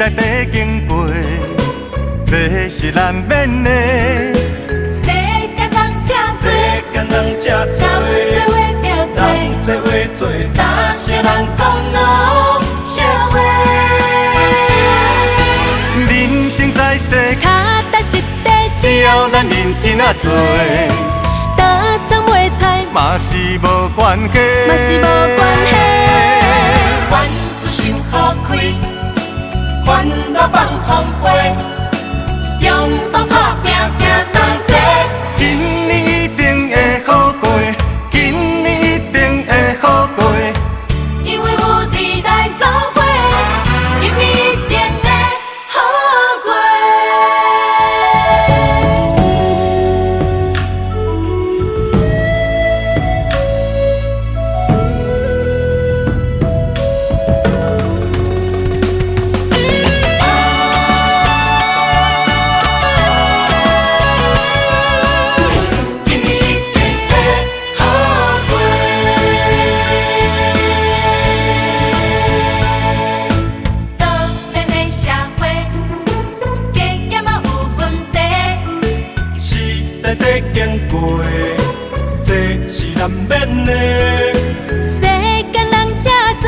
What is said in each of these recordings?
代在经过，这是难免的。世间人这世间人这人多，做话著人济，做话多，三色人讲拢笑话。人生在世，跤踏实地，只要咱认真仔做，担葱卖菜嘛是无关系。嘛是无关系。凡事想予开，烦恼放予飞，勇敢打拼行同齐。今年一定會好過，今年一定會好過。因為有你來做伙，今年一定會好過。今年一定會好過。多變的社會，加減仔有問題。時代在經過，這是難免的。世間人這世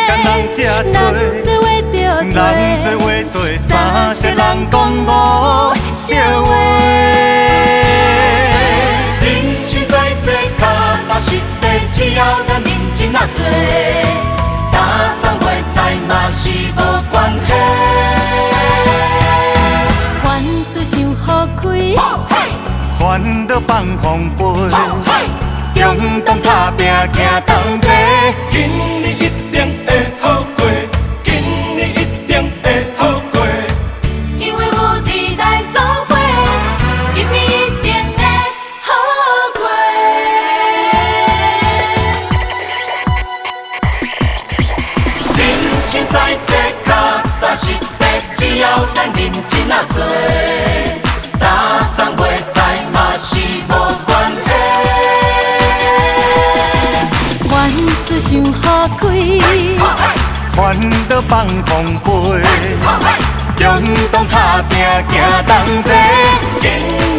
間人這人多，做話著人做濟，話多，三色人講五笑話。人生在世，跤踏實地，只要咱認真仔做，擔蔥賣菜嘛是無關係。凡事想予開，煩惱放予飛，勇敢打拼行同齊。今年一定會好過，今年一定會好過。因為有你來做伙，今年一定會好過。人生在世，跤踏實地，只要咱認真仔做，擔蔥賣菜嘛是無關係。凡事想予開，煩惱放予飛，勇敢打拼行同齊。今年